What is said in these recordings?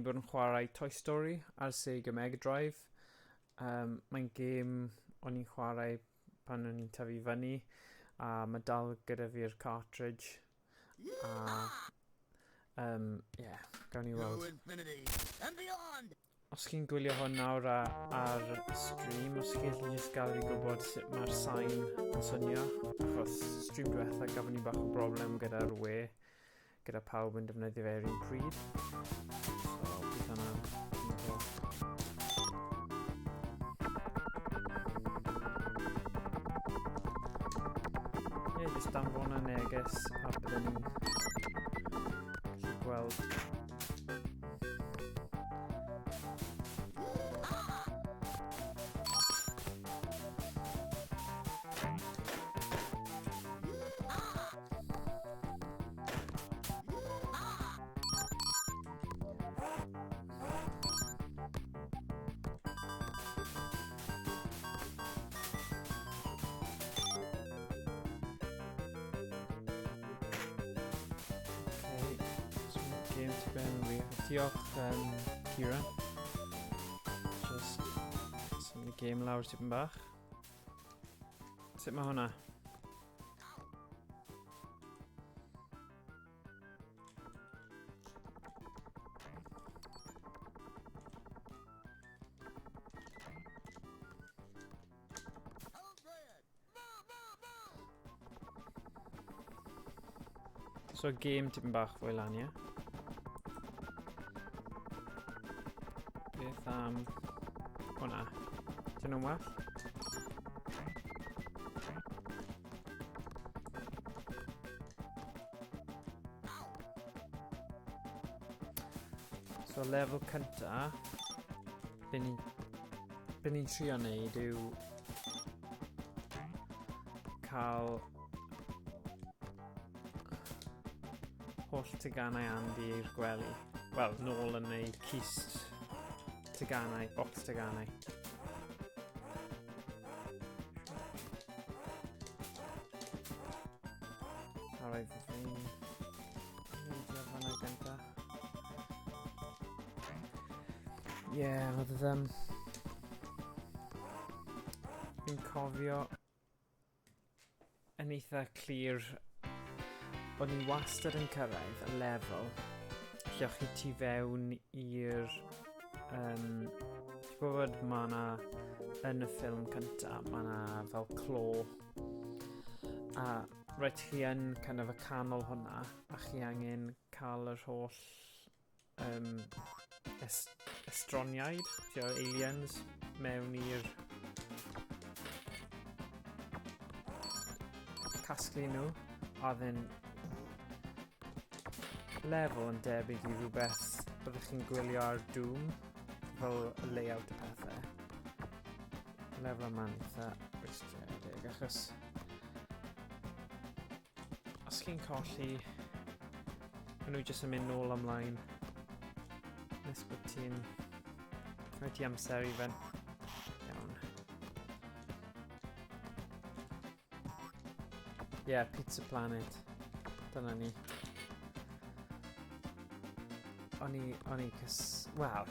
bod yn chwarae Toy Story ar Sega Mega Drive. Mae'n gêm o'n i'n chwarae pan o'n i'n tyfu fyny, a mae dal gyda fi'r cartridge. A, yeah, gawn ni weld. Os chi'n gwylio hwn nawr ar y stream, os chi'n gallu just gael fi gwybod sut mae'r sain yn swnio, achos stream diwetha gafon ni bach o broblem gyda'r we, gyda pawb yn defnyddio fe yr un pryd. So, bydd hwnna'n peth. Ie, yeah, just danfon y neges a byddwn ni'n gallu gweld. Game to ben wych. Diolch, Kira. Just symud y game lawr tipyn bach. Sut mae hwnna? So game tipyn bach fwy lan, ie? Beth am hwnna? Dyn nhw'n well? So lefel cynta, be ni'n be ni'n trio wneud yw cael holl teganau Andy i'r gwely. Wel, nôl yn ei cist teganau, box teganau. A roedd fi'n neidio fanna gynta. Ie, yeah, oedd fi'n cofio yn eitha clir o'n i wastad yn cyrraedd y lefel lle o'ch chi tu fewn i'r... Ti'n gwybod mae yna yn y ffilm cynta, mae yna fel clo a rhaid chi yn kind of y canol hwnna a chi angen cael yr holl estroniaid, ti'n aliens, mewn i'r casglu nhw, a then lefel yn debyg i rhywbeth byddwch chi'n gwylio ar Doom, fel y layout y pethau. Lefel yma'n eitha rwystredig, achos os chi'n colli, maen nhw jyst yn mynd nôl ymlaen nes bod ti'n rhaid ti amser i fe. Iawn. Yeah, Pizza Planet. Dyna ni. O'n i cys... Wel,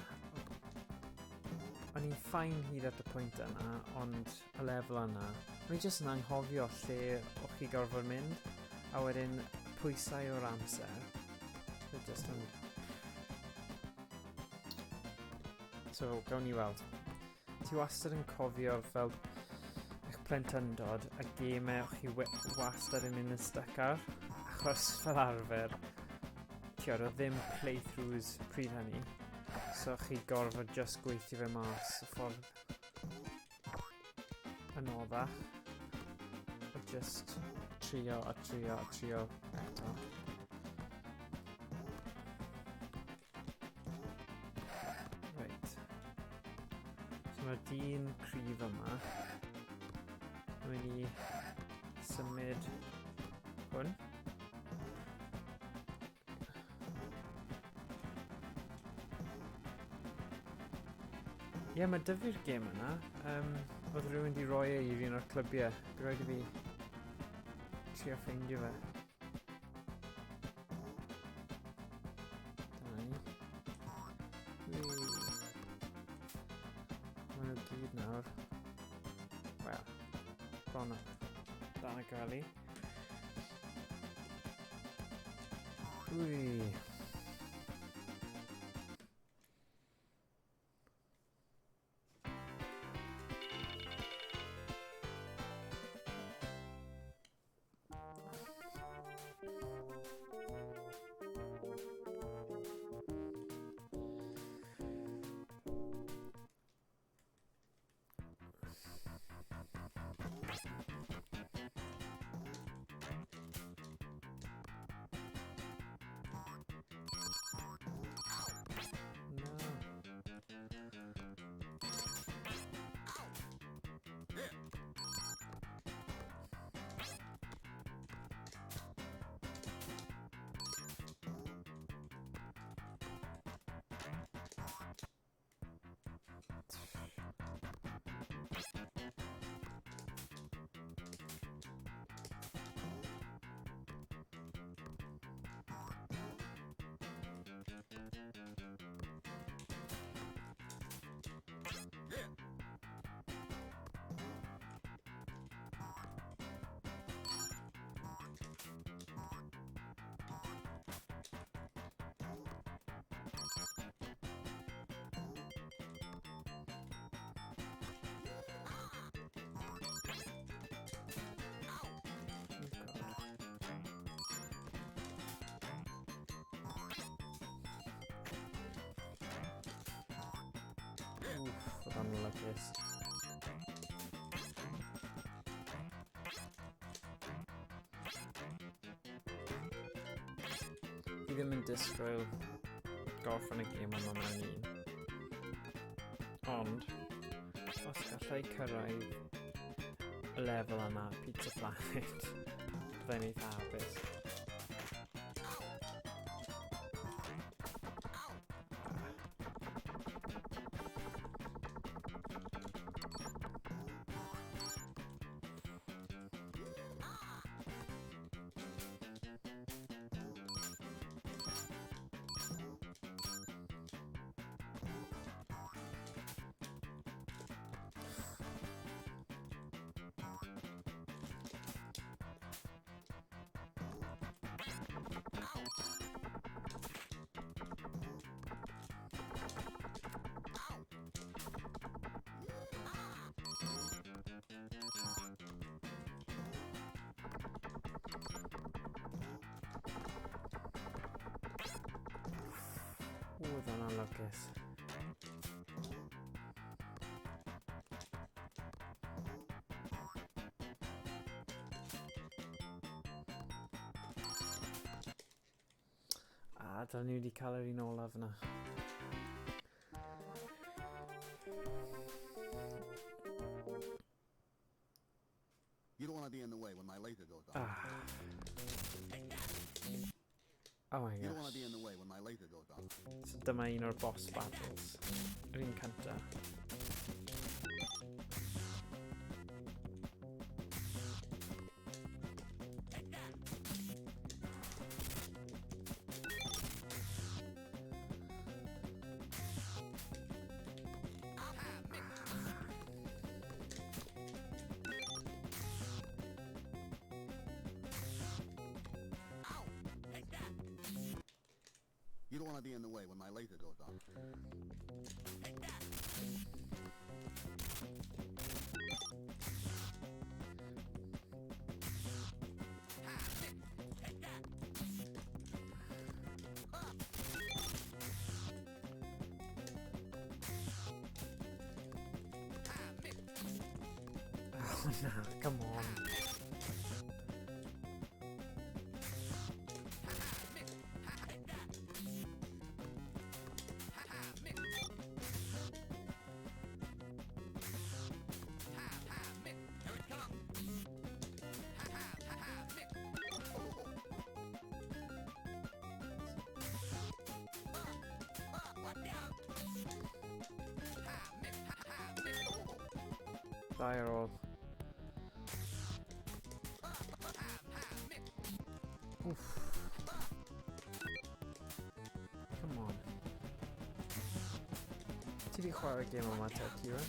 o'n i'n ffain hyd at y pwynt yna, ond y lefel yna, o'n i jyst yn anghofio lle o'ch chi gorfod mynd, a wedyn pwysau o'r amser. Fe jyst yn... So, gawn ni weld. Ti wastad yn cofio fel eich plentyndod a gemau o'ch chi wastad yn mynd yn stuck ar, achos fel arfer, ti oedd ddim playthroughs pryd hynny, so chi gorfod just gweithio fe mas y ffordd anoddach a just trio a trio a trio eto. Right. So mae'r dyn cryf yma yn mynd i symud hwn. Ie, yeah, mae dyfu'r gêm yna. Oedd rhywun di roi e i un o'r clybiau. Bydd rhaid i fi trio ffeindio fe. Dyna ni. nawr. Wel, bron dan y gwely. Ui. Wff, oedd o'n lwcus. Fi ddim yn disgwyl gorffen y gêm yma mewn un. Ond, os gallai cyrraedd y lefel yna, Pizza Planet, byddai'n eitha hapus. Ww, oedd hwnna'n lwcus. A, dyna ni wedi cael yr un olaf yna. You don't want to be in the way when my laser goes off. Ah. Oh my You don't want gosh. to be in the way when my laser goes off. So dyma un o'r boss battles. Yr un cynta. You don't want to be in the way when my laser goes off. Oh na, come on. Dau ar ôl. Wff. Come on. Ti di chwarae gêm yma te, Kira?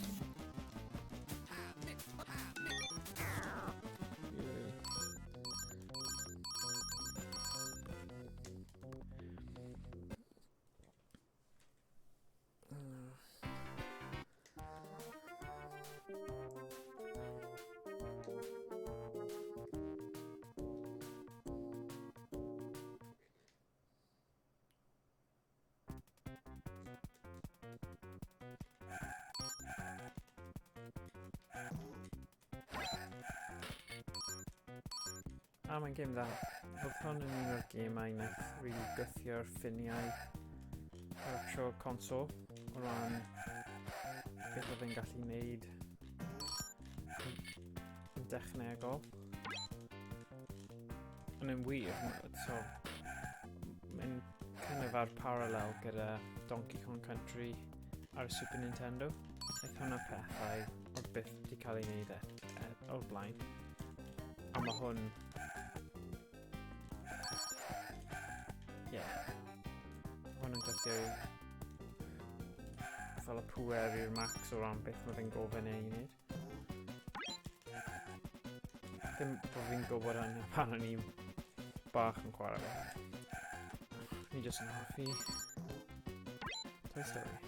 A mae'n gêm dda. Oedd hwn yn un o'r gemau wnaeth really gythio'r ffiniau o'r actual console o ran beth oedd e'n gallu wneud yn dechnegol. Ond yn wir, so, mae'n kind of ar parallel gyda Donkey Kong Country ar y Super Nintendo. Aeth hwnna pethau oedd byth wedi cael ei wneud o'r blaen. A mae hwn... Ie. Yeah. Hwn yn gweithio fel y pŵer i'r max o ran beth mae fe'n gofyn ei wneud. Ddim bod fi'n gwybod hynny pan o'n i'n bach yn chwarae fe. Ni jyst yn hoffi Toy Story.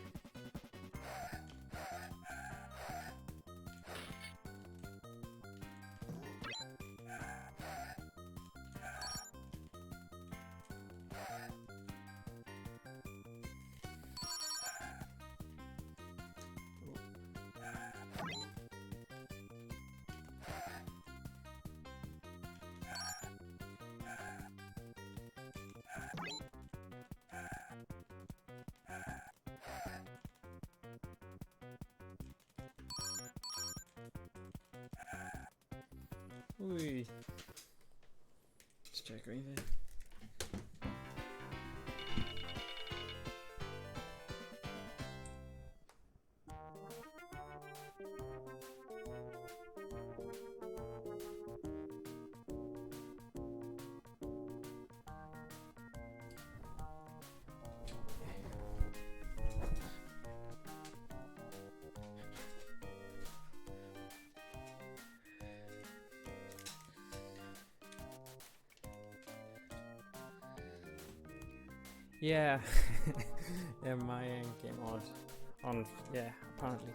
Ui. Just check anything. Yeah, yeah, mae e'n game odd. Ond, yeah, apparently.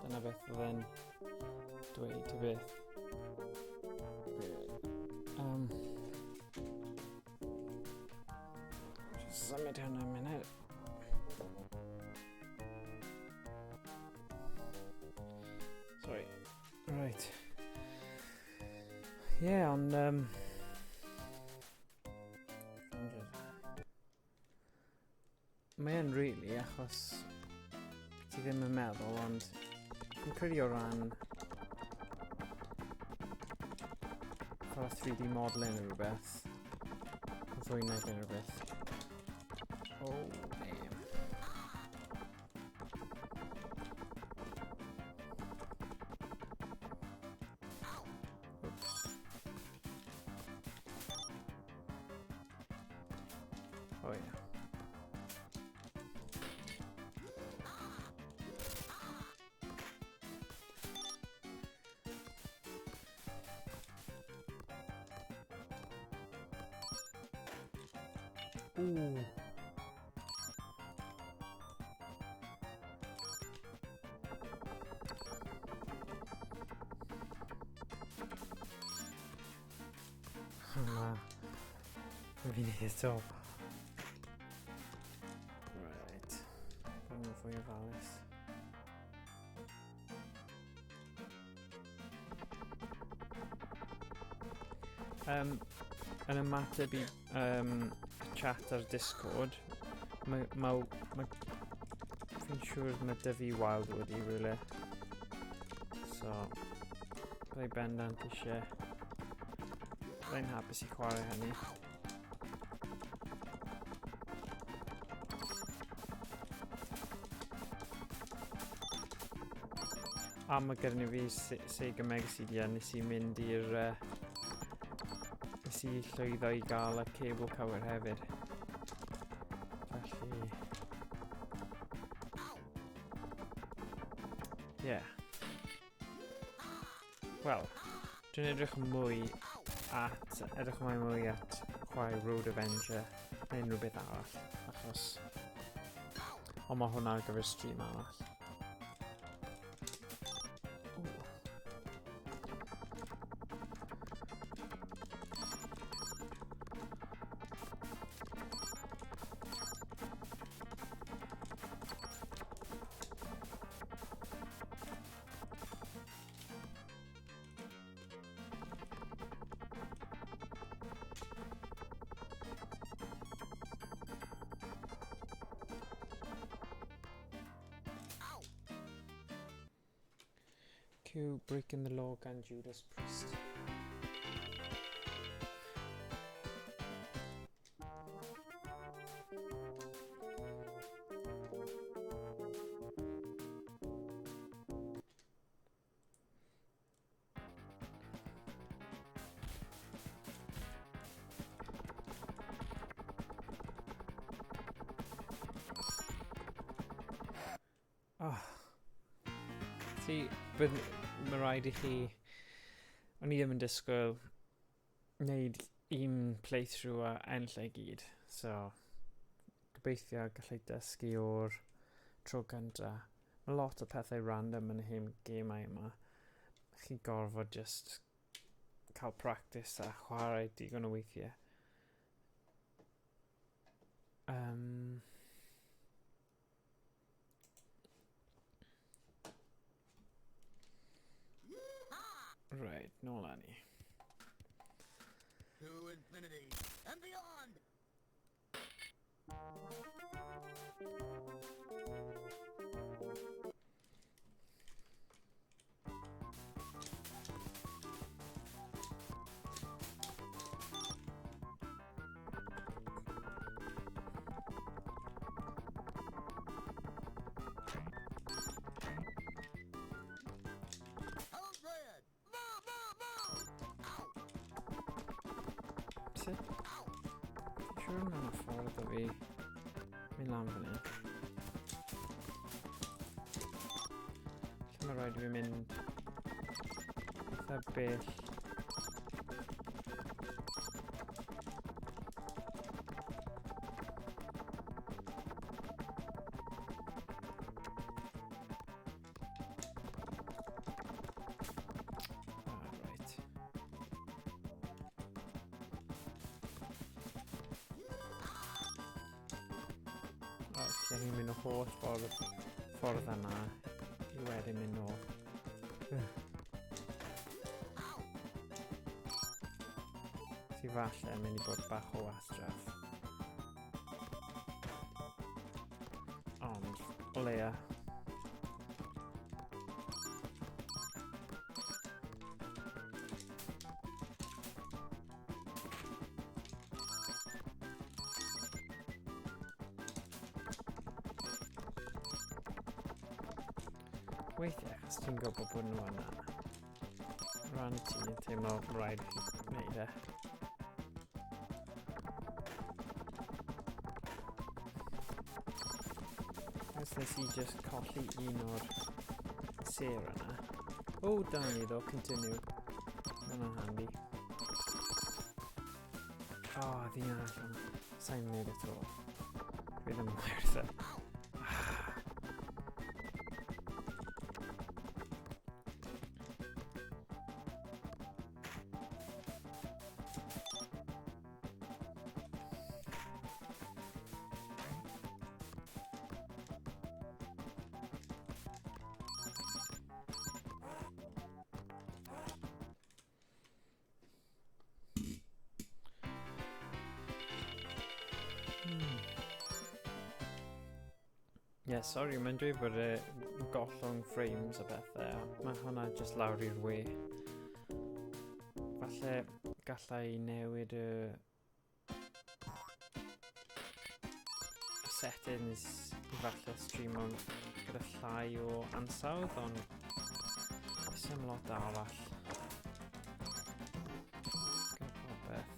Dyna beth oedd e'n dweud ty beth. Just symud hwnna munud. Sorry. Right. Yeah, ond... Mae e'n really, achos ti ddim yn meddwl, ond fi'n credu o ran fel 3D modelling neu rhywbeth, fwy nag unrhyw beth. Oh, damn. Oops. Oh yeah. Ooh. Na. Fi'n neud eto. Right. Bod yn fwy ofalus. Yn ymateb i chat ar Discord, fi'n siŵr mae dy fi Wildwood i rhywle. So, byddai bendant eisiau. Byddai'n hapus i chwarae hynny. A mae gyda fi Sega Mega CD a nes i mynd i'r... nes i llwyddo i gael y cable cywir hefyd. Felly... Yeah. Wel, dwi'n edrych mwy at... edrych mwy mwy at chwarae Road Avenger neu unrhyw beth arall, achos... Ond mae hwnna ar gyfer stream arall. Cyw Breaking the Law gan Judas Priest. Oh. See, bydd, mae rhaid i chi... O'n i ddim yn disgwyl wneud un playthrough a enll e gyd. So, gobeithio gallai dysgu o'r tro gynta. Mae lot o pethau random yn y hen gemau yma. Chi'n gorfod just cael practice a chwarae digon o weithiau. Right, nôl â ni. To infinity and beyond! Sut? Siwr mae'n ffordd o fi mynd lan fan hyn. Lle mae rhaid i fi mynd eitha bell. Lle ni'n mynd o holl ffordd yna i wedyn mynd nôl. Sy falle yn mynd i bod bach o wastraff. Ond, o leia. Weithiau, achos ti'n gwybod bod nhw yna. Rhan ti yn teimlo rhaid i chi wneud e. Os nes i just colli un o'r ser yna. O, dyna ni ddo, continue. Mae hwnna'n handi. O, oh, ddyn allan. Sa'n wneud e to. Dwi ddim yn werth e. Yeah, sorry, mae'n dweud bod e gollwng frames a bethau. Mae hwnna just lawr i'r we. Falle gallai newid y settings i falle streamo gyda llai o ansawdd, ond does dim lot arall. Gyda popeth.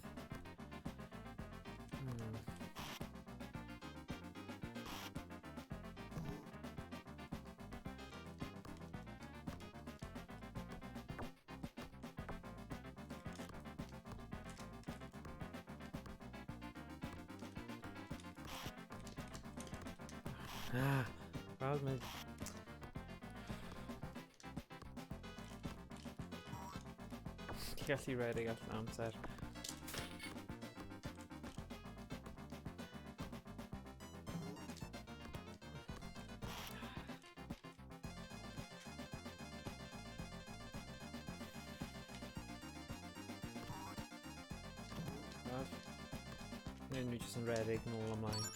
Ah, wel, mae... Ti'n gallu redeg allan amser. Neu nhw jyst yn redeg nôl ymlaen.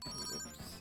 Oops.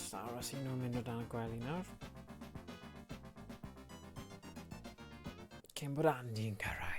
Just aros i nhw mynd o dan y gwely nawr. Cyn bod Andy'n cyrraedd.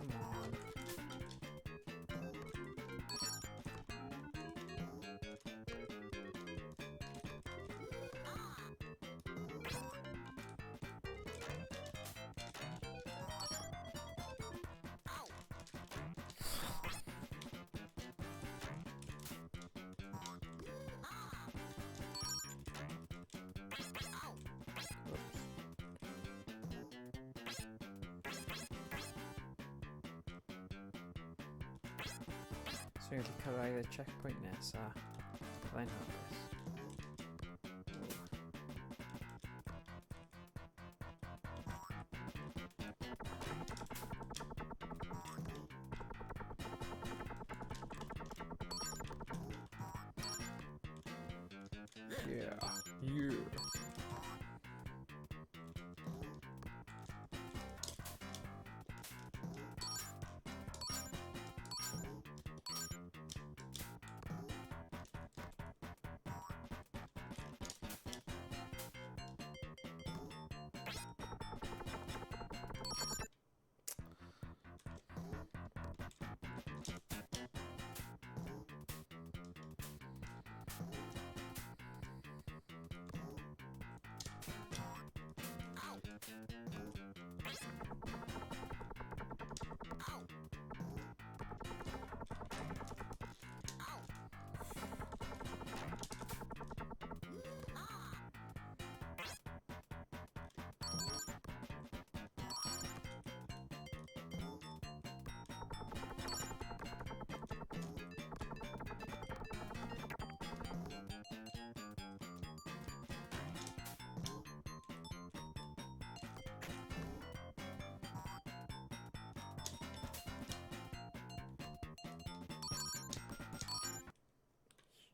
Come on. Oops. So fi'n gallu cyrraedd y checkpoint nesa. Byddai'n hapus. Yeah.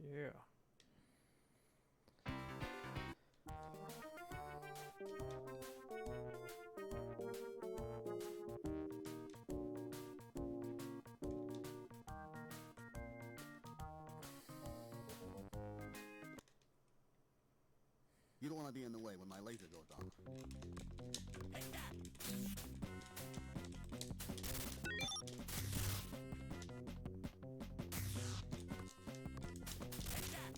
Yeah. You don't want to be in the way when my laser goes off. Take that! Take that!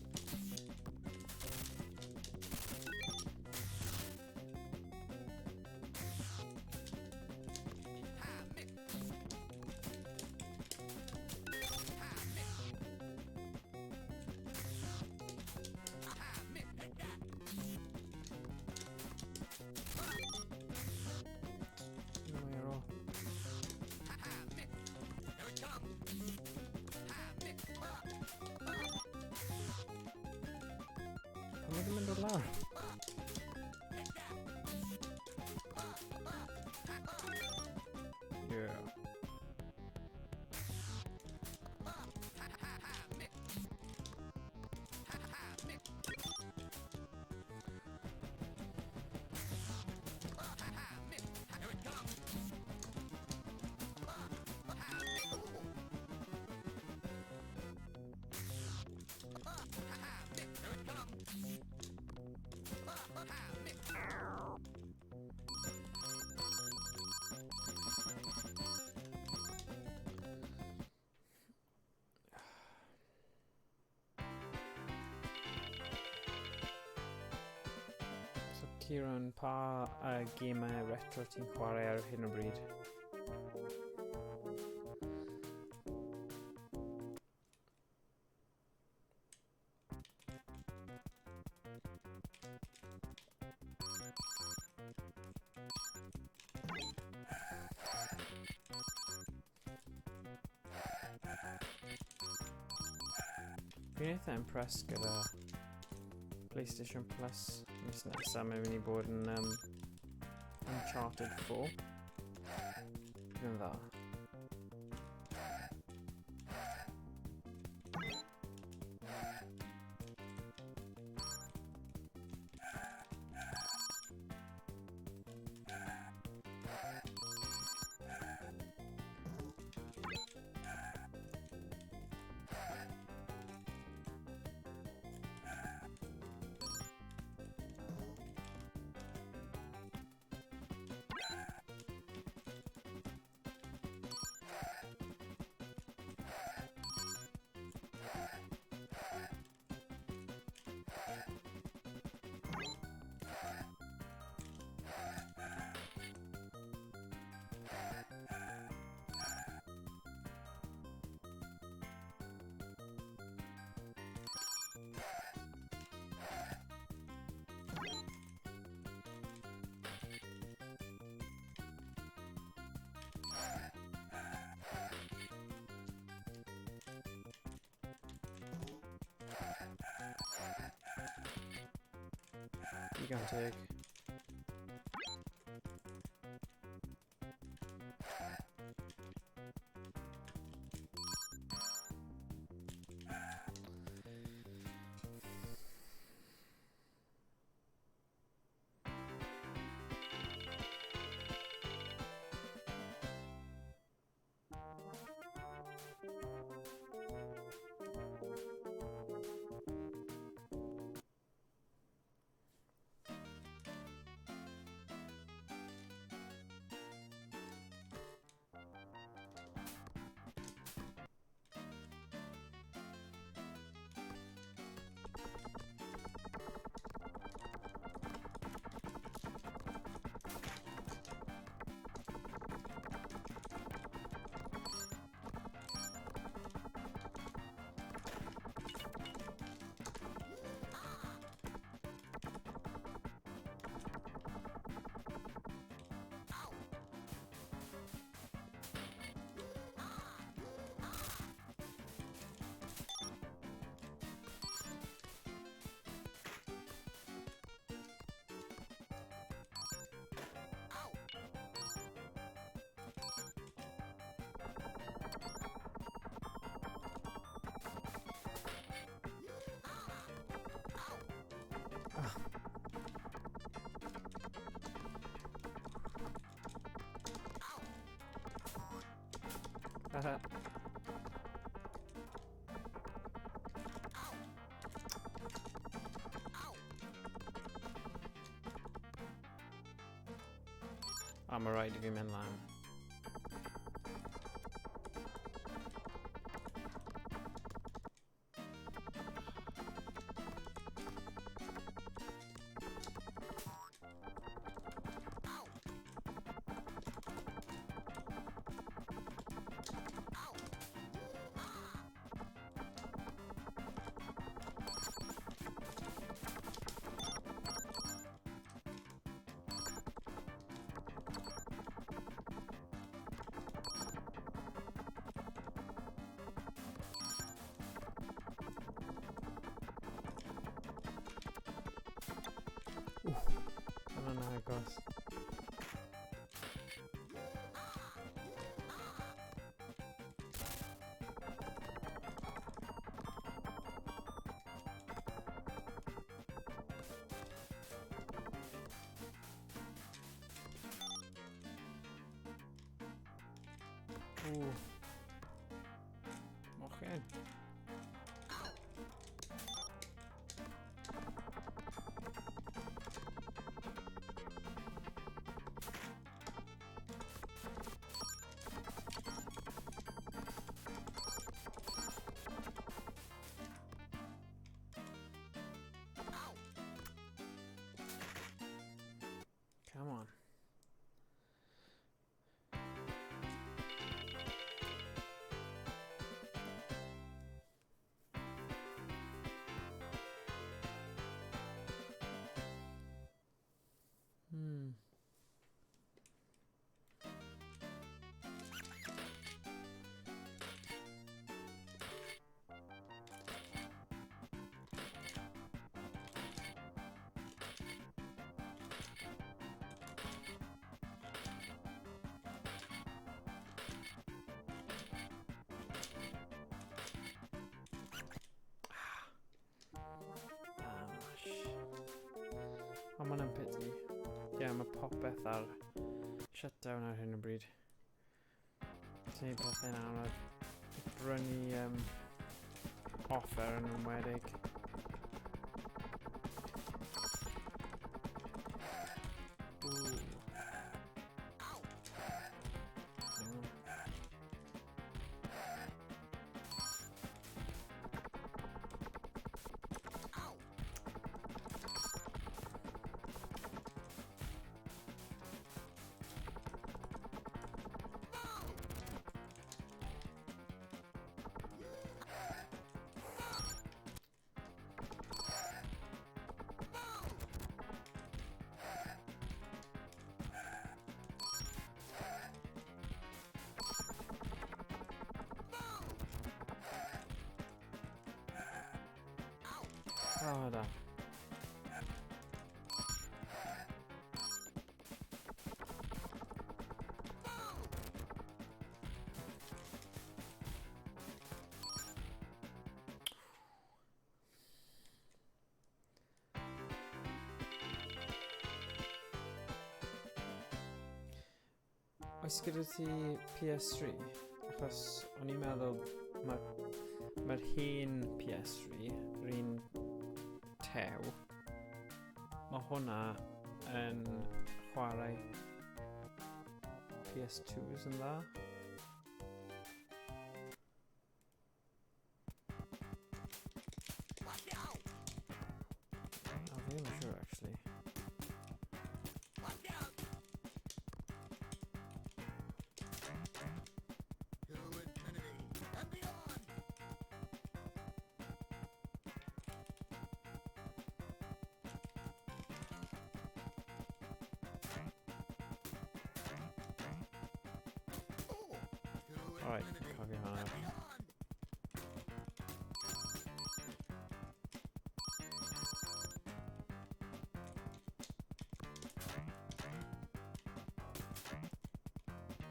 Ah, miss. Ah, miss. Ah, miss. Take that! No way ar ôl. Ah, miss. Here it comes. Ah, miss. Ah. Pam mae ddim yn dod lawr? Take that! Yeah. Ah, miss. Ah, miss. Ah, miss. Here it comes. Ah, miss. Kieran, pa gemau retro ti'n chwarae ar hyn o bryd? Fi'n eitha impressed gyda PlayStation Plus mis nesaf. Mae'n mynd i bod yn Uncharted 4. Bydd yn dda. Digon teg. A mae rhaid i fi mynd lan. Hwnna'n agos. Ww. Mochyn. hwnna'n pity. Ie, yeah, mae popeth ar shutdown ar hyn o bryd. Ti'n neud pethau'n anodd. Brynu offer yn enwedig. Ooh. Oh, da. Oes gyda ti PS3? Achos o'n i'n meddwl mae'r hen PS3, yr un tew, mae hwnna yn chwarae PS2s yn dda. Oh, fi ddim yn siŵr, actually. Watch out! To infinity and beyond! Oh! To Alright, infinity cofio hwnna. and beyond!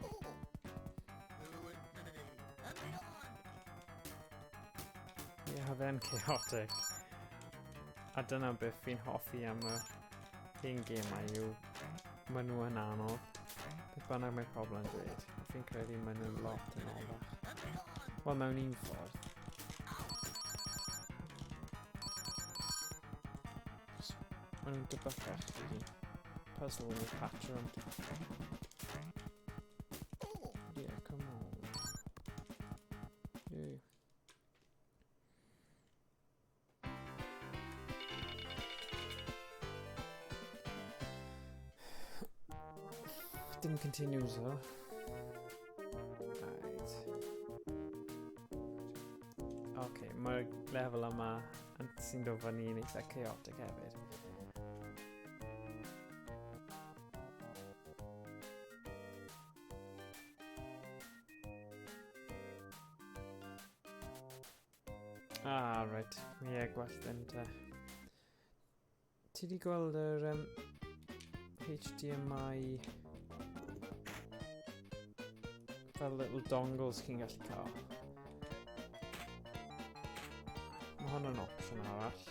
Oh! To infinity and beyond! Ie, yeah, oedd e'n chaotic. A dyna beth fi'n hoffi am y hen gemau yw maen nhw yn anodd. Beth bynnag mae pobl yn dweud. Fi'n credu maen nhw'n lot yn anoddach. And beyond! Wel, mewn un ffordd. Maen nhw'n debycach i puzzle neu patrwm. Oh! Yeah, come on. Yeah. Dim continues though. Right. Okay, mae'r lefel yma yn sy'n dod fyny yn eitha chaotic hefyd. Ah, right. Ie, yeah, gwell ddim te. Ti di gweld yr HDMI fel little dongles chi'n gallu cael? Mae hwn yn opsiwn arall.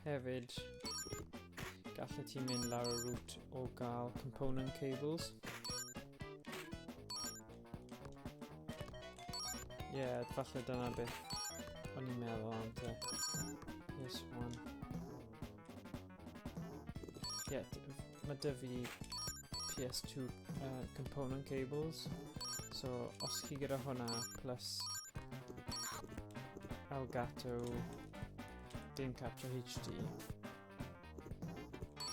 Hefyd, gallet ti mynd lawr y route o gael component cables. Ie, yeah, falle dyna beth o'n i'n meddwl am te. PS1. Ie, yeah, mae 'da fi PS2 component cables. So, os chi gyda hwnna plus Elgato Game Capture HD,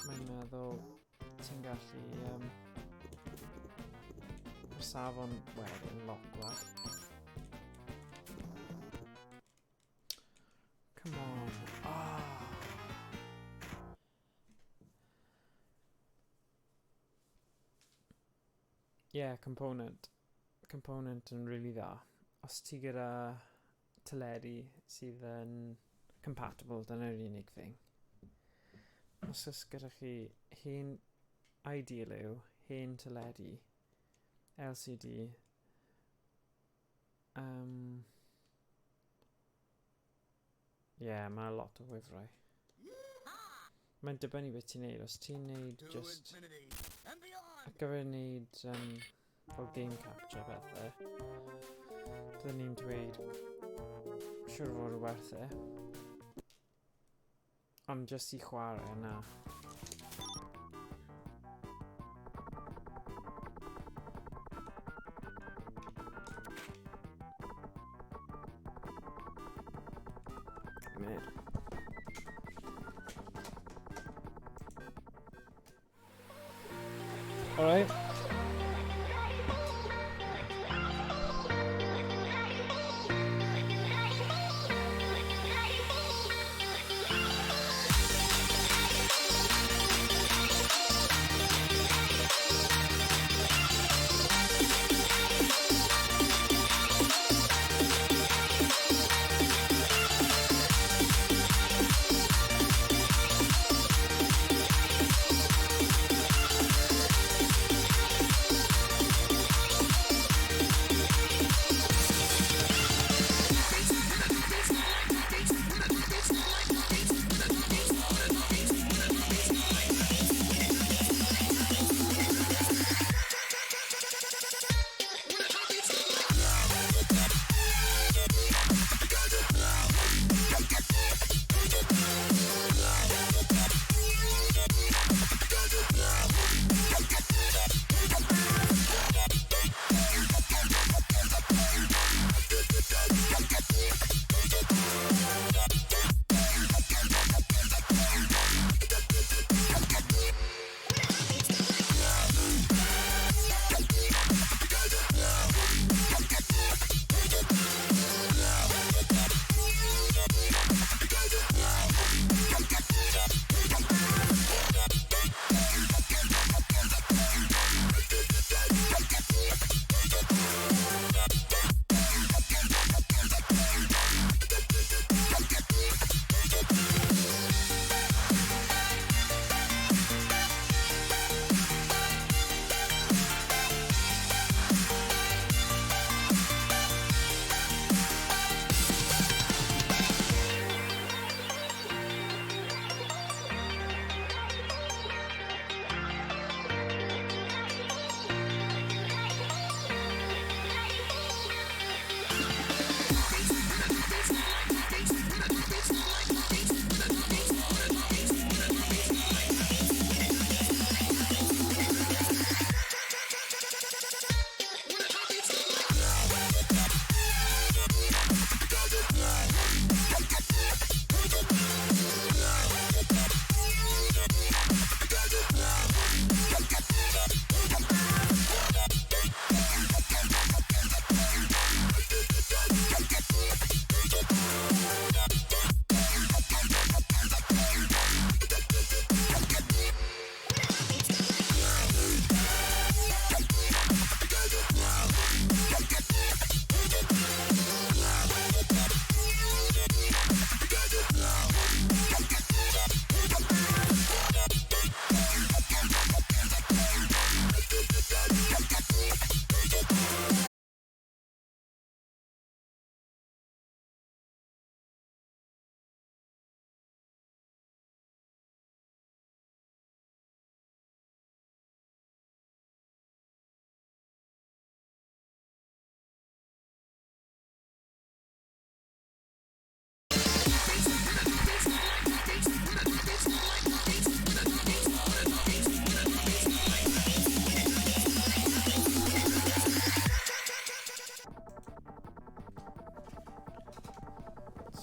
mae'n meddwl ti'n gallu mae'r safon wedyn lot gwell. Come on. Ah. Yeah, component. Component yn really dda. Os ti gyda teledu sydd yn compatible, dyna'r unig thing. Os oes gyda chi hen, ideal yw, hen teledu. LCD. Yeah, mae lot o wifrau. Mae'n dibynnu beth ti'n neud. Os ti'n neud To just infinity and beyond. ar gyfer neud fel game capture bethau, byddwn ni'n dweud siwr o fod y werth e. Ond jyst i chwarae, na. Munud. Alright.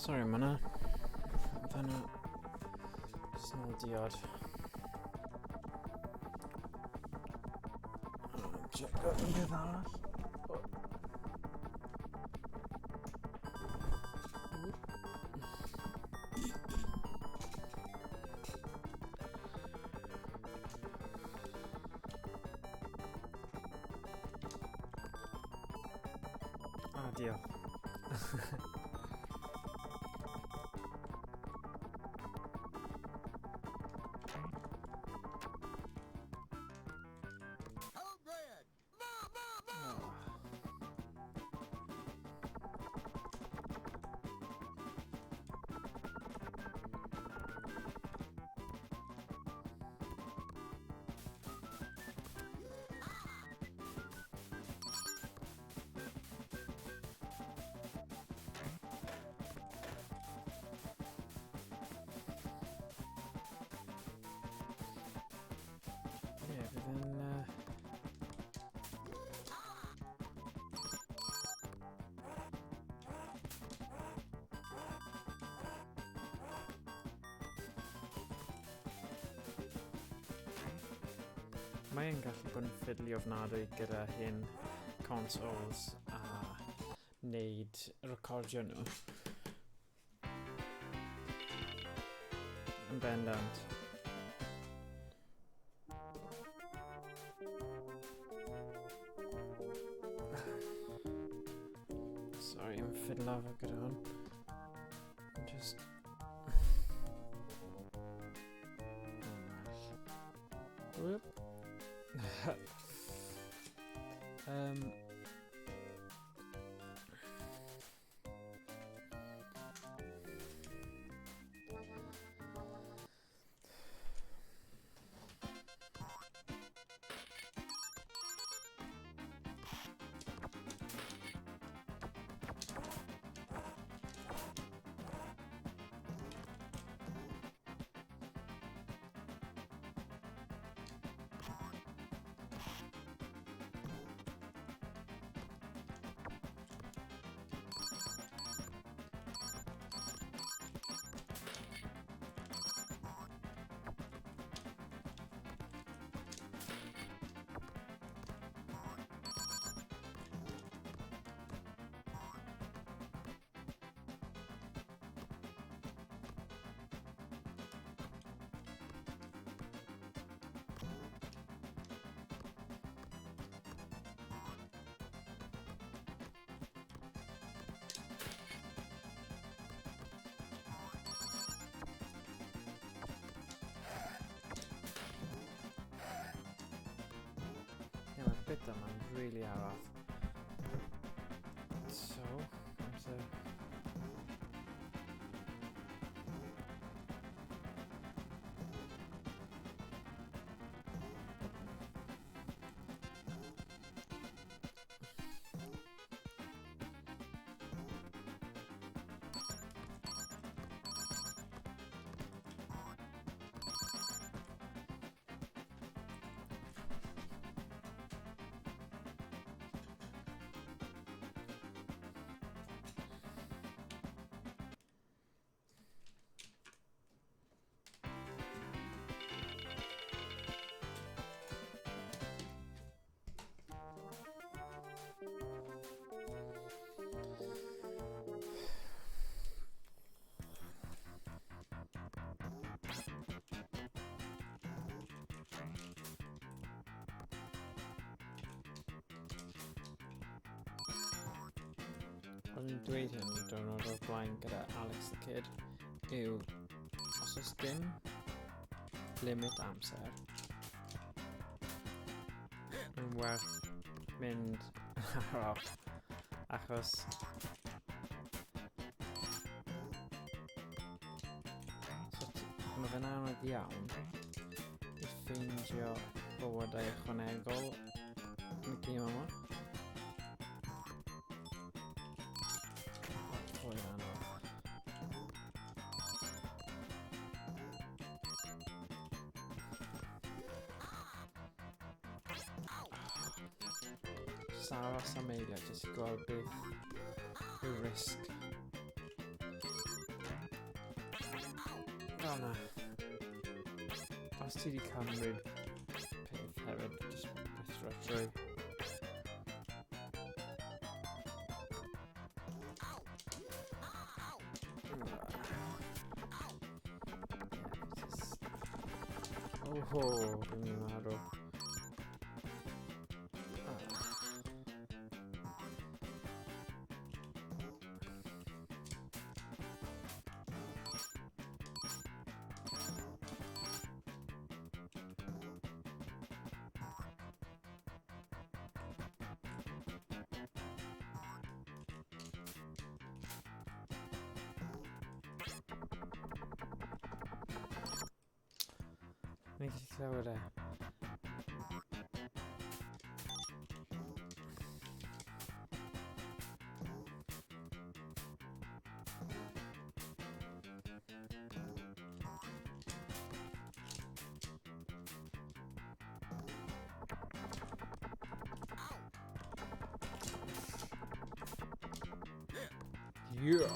Sorry, Mona. Dyna jyst nôl diod. Check out un peth arall. Ah, diolch. Code red. Mae'n gallu bod yn fiddly ofnadwy gyda hyn consoles a wneud recordio nhw. Yn bendant. Sorry, I'm fiddle efo gyda hwn. Just... Whoop. Ie, mae'r bit yma'n really araf. So, amser... O'n i'n dweud hyn diwrnod o'r blaen gyda Alex the Kid yw os oes dim limit amser, mae'n werth mynd ar off, achos so mae fe'n anodd iawn i ffeindio bywydau ychwanegol yn y gêm yma. Fwy anodd. Jyst aros am eiliad, jyst i gweld beth yw'r risg. O na. Os ti wedi cymryd peth hefyd, jyst rhithro trwy. Oh, dwi'n mynd marw. Ni'n gallu clywed e. Yeah.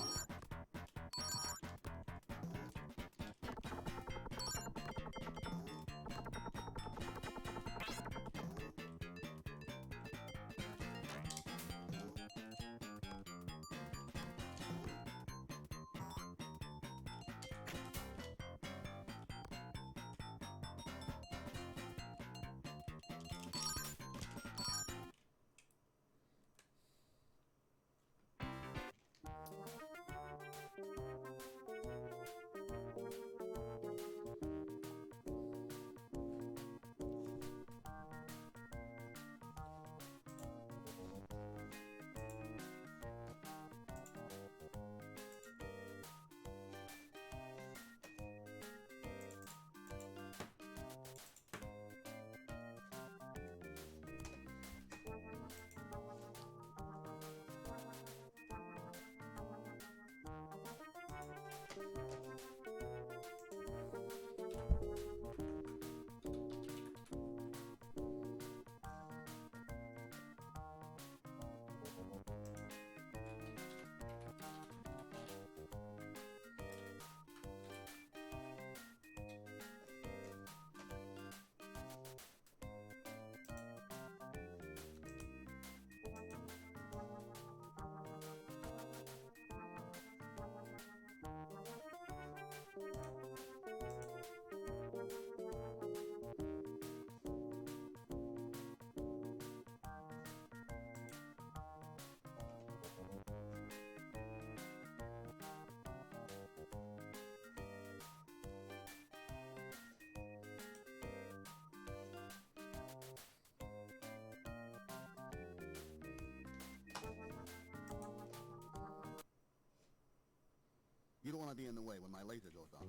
You don't want to be in the way when my laser goes off.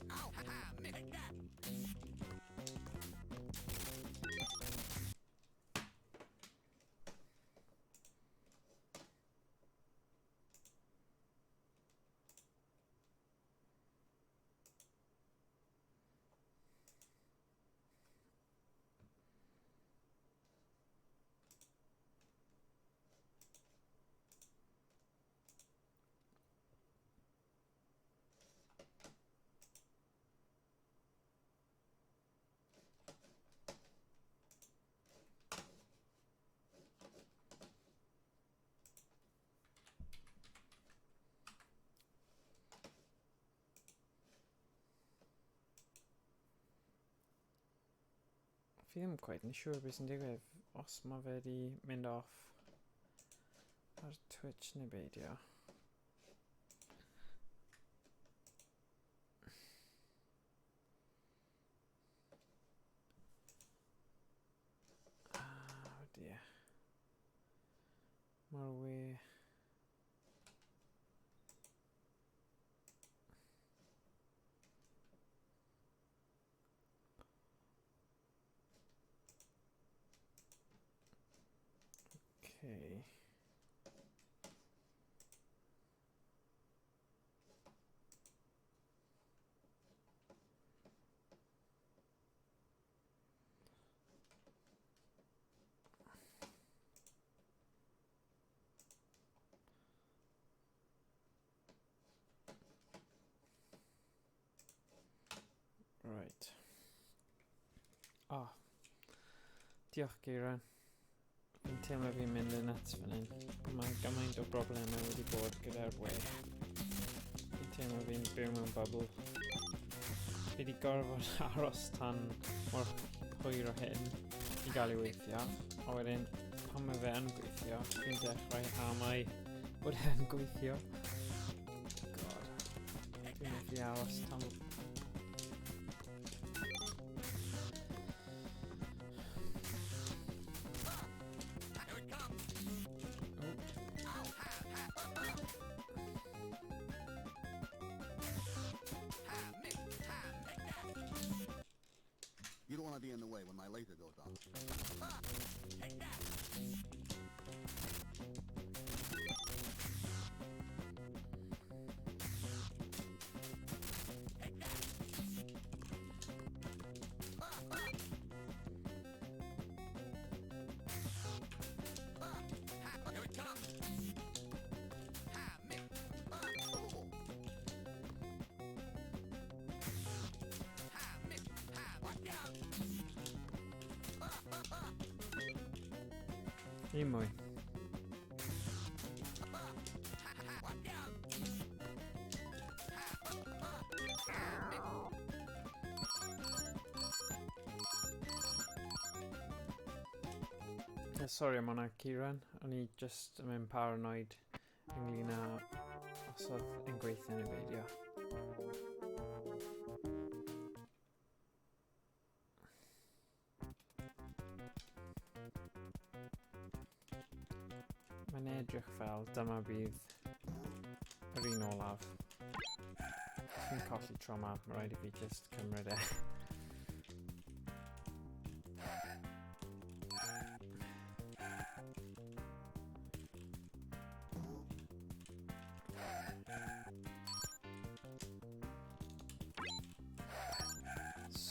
Ow! Ha ha! Miss that! Fi ddim quite yn siŵr beth sy'n digwydd os mae fe wedi mynd off ar Twitch neu beidio. Oh dear. Mae'r we... Okay. Right. Oh. Diolch, Geiran. Fi'n teimlo fi'n mynd yn nuts fan hyn. Mae gymaint o broblemau wedi bod gyda'r we. Fi'n teimlo fi'n byw mewn bubble. Fi wedi gorfod aros tan mor hwyr o hyn i gael ei weithio. A wedyn, pan mae fe yn gweithio, fi'n dechrau amau bod e'n gweithio. God. Dwi'n methu aros tan... Here it comes! Oh. Ow! Ha ha! Ha! Miss! Ha! Take that! You don't want to be in the way when my laser goes off. Take that! Take that! Ha! Here it comes! Ha! Miss! Oh. Ha! Miss! Ha! Watch out! Un mwy. Watch out! Yeah, sorry am hwnna, Kieran. O'n i just yn mynd paranoid ynglyn â os oedd yn gweithio neu beidio. Mae'n edrych fel dyma bydd yr un olaf. Os fi'n colli tro yma, mae rhaid i fi just cymryd e.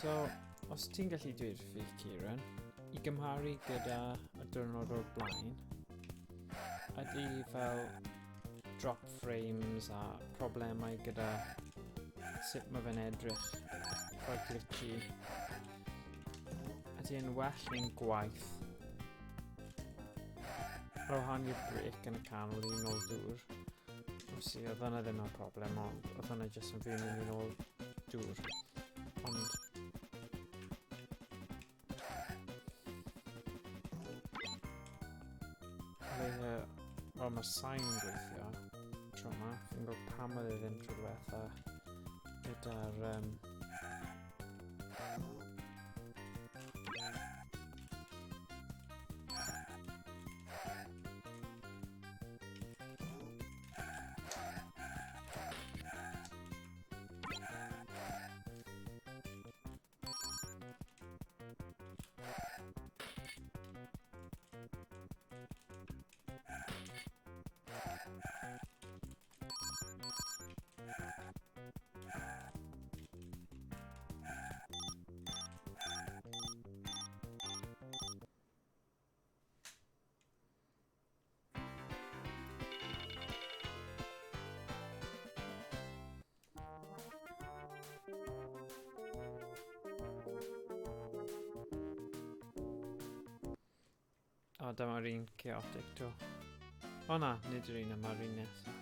So, os ti'n gallu dweud fi, Kieran, i gymharu gyda y diwrnod o'r blaen, ydy fel drop frames a problemau gyda sut mae fe'n edrych, fel glitchy, ydy e'n well neu'n gwaeth? Ar wahân i'r break yn y canol i nôl dŵr, obviously oedd hwnna ddim yn problem, ond oedd hwnna jyst yn fi'n mynd i nôl dŵr. Ond Leia, wel mae'r sain yn gweithio tro yma. Fi'n gwybod pam oedd e ddim tro diwetha gyda'r... O, dyma'r un chaotic to. O na, nid yr un yma'r un nesaf.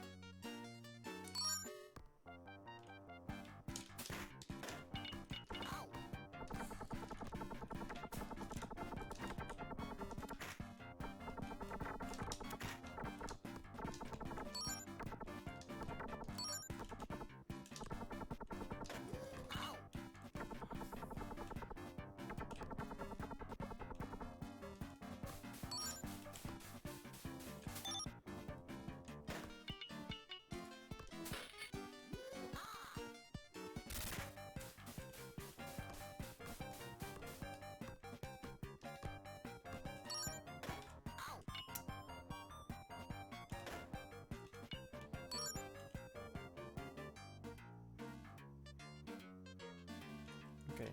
Okay.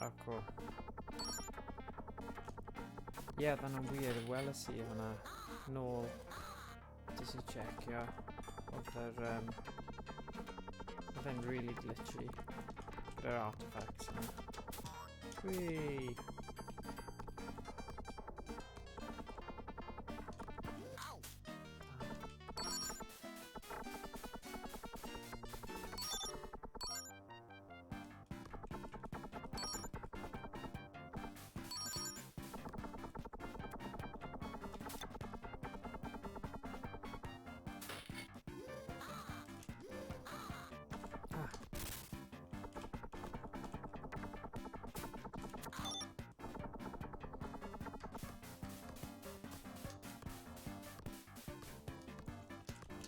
Oh, cool. Ie, yeah, hwnna'n weird. Weles i hwnna nôl. Jyst i checio. Oedd yr... Oedd e'n really glitchy. Gyda'r artifacts yna. Whee!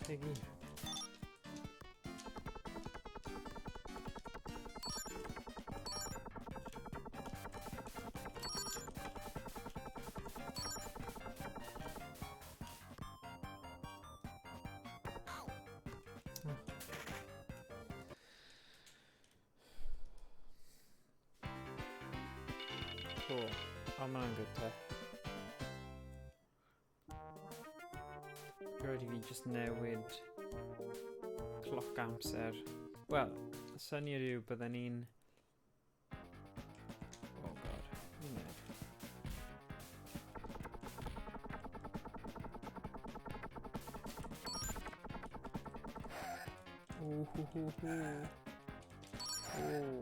Piggy. Cool. O, ma' hwnna'n good te. Rhaid i fi just newid cloc amser. Wel, y syniad yw bydden ni'n... Oh god, ni'n newid. Ooh, hoo, hoo, hoo. Oh.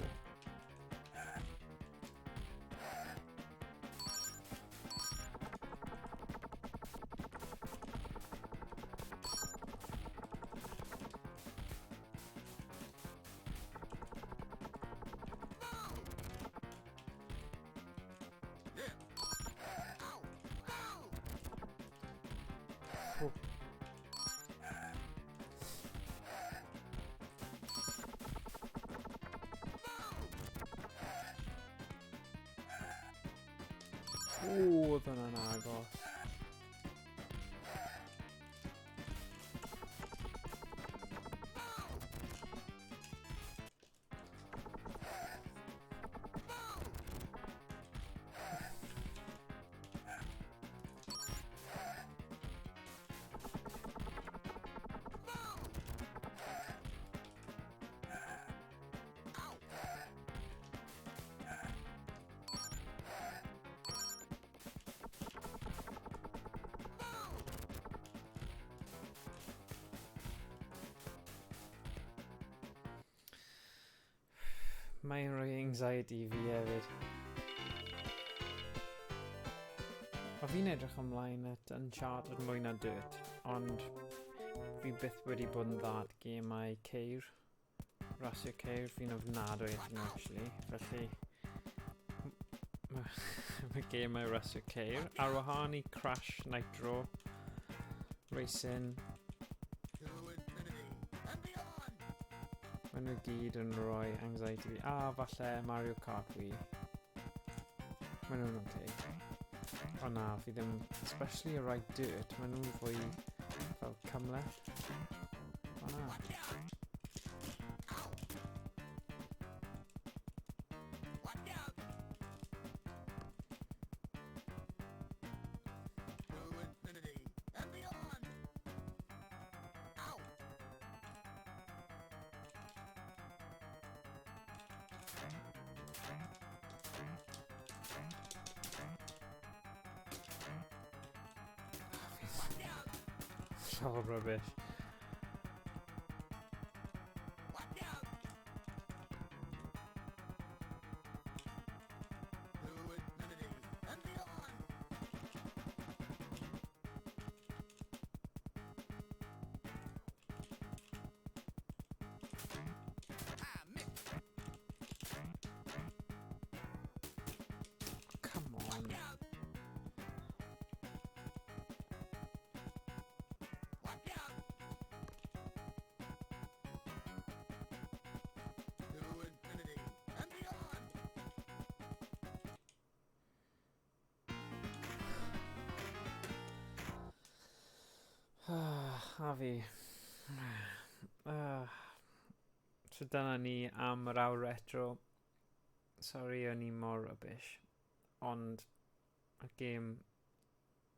Oh. Ooh, oedd hwnna'n agos. Mae'n rhoi anxiety i fi hefyd. O fi'n edrych ymlaen at Uncharted mwy na Dirt, ond fi byth wedi bod yn dda at gemau ceir. Rasio ceir, fi'n ofnadwy at nhw actually, felly mae gemau rasio ceir. Ar wahân i Crash Nitro Racing, To infinity and beyond! maen nhw gyd yn rhoi anxiety fi. A falle Mario Kart Wii. Maen nhw'n okay. O na, fi ddim, especially y rai Dirt, maen nhw'n fwy fel cymhleth. O na. Watch out! Ow! Watch out! To infinity and beyond! Ow! Hollol rubbish. Watch out! To infinity and beyond. I missed. Come on. Watch out! Watch out! To infinity and beyond. A fi. Ah. So dyna ni am yr awr retro. Sorry o'n i mor rubbish. Ond y gêm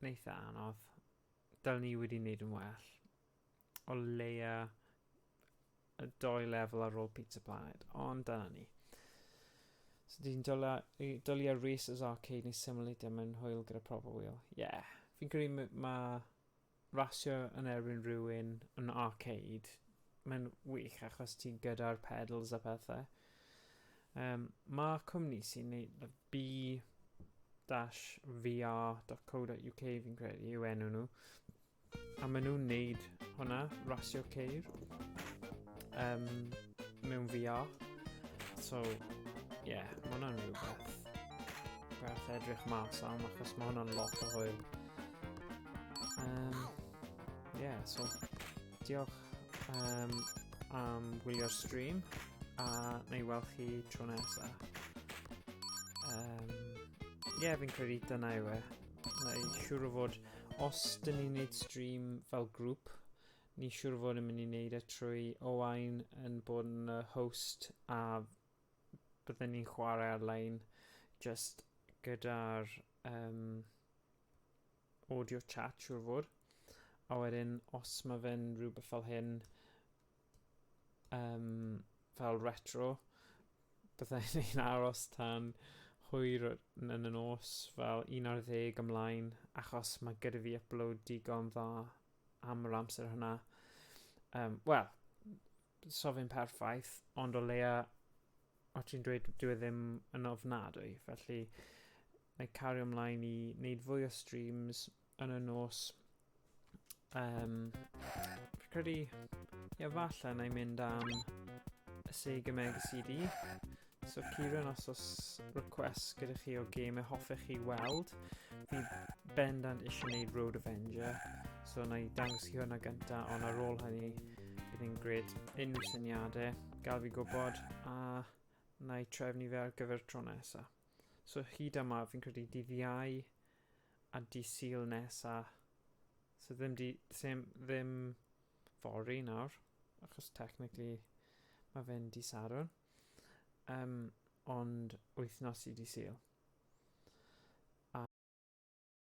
yn eitha anodd. Dylen ni wedi wneud yn well. O leia y doi lefel ar ôl Pizza Planet. Ond dyna ni. So di'n dwlu ar Racers Arcade neu Simulator, mae'n hwyl gyda proper wheel. Yeah. Fi'n credu ma' rasio yn erbyn rhywun yn arcade, mae'n wych achos ti gyda'r pedals a pethau. Mae cwmni sy'n neud b-vr.co.uk fi'n credu yw enw nhw. A maen nhw'n neud hwnna, rasio ceir, mewn VR. So, yeah, mae hwnna'n rhywbeth gwerth edrych mas am, achos mae hwnna'n lot o hwyl. Yeah, so diolch am wylio'r stream a na i weld chi tro nesa. Yeah, fi'n credu dyna yw e. Na i siŵr o fod, os dyn ni'n neud stream fel grŵp, ni siŵr o fod yn mynd i wneud e trwy Owain yn bod yn y host a bydden ni'n chwarae ar-lein just gyda'r audio chat siŵr o fod. A wedyn, os mae fe'n rhywbeth fel hyn, fel retro, bydden ni'n aros tan hwyr yn y nos, fel 11 ymlaen, achos mae gyda fi upload digon dda am yr amser hwnna. Wel, so fe'n perffaith, ond o leia, o ti'n dweud dyw e ddim yn ofnadwy, felly na i cario ymlaen i wneud fwy o streams yn y nos. Fi'n credu, ie, falle na i mynd am y Sega Mega CD. So Kieran, os oes request gyda chi o gemau hoffech chi weld, fi bendant eisiau gwneud Road Avenger. So na i dangos chi hwnna gynta, ond ar ôl hynny, bydd hi'n gret unrhyw syniadau, gael fi gwybod, a na i trefnu fe ar gyfer tro nesa. So hyd yma, fi'n credu dydd Iau a dydd Sul nesa. So ddim, di, sim, ddim fory nawr, achos technically mae fe'n dydd Sadwrn. Ond wythnos i dydd Sul.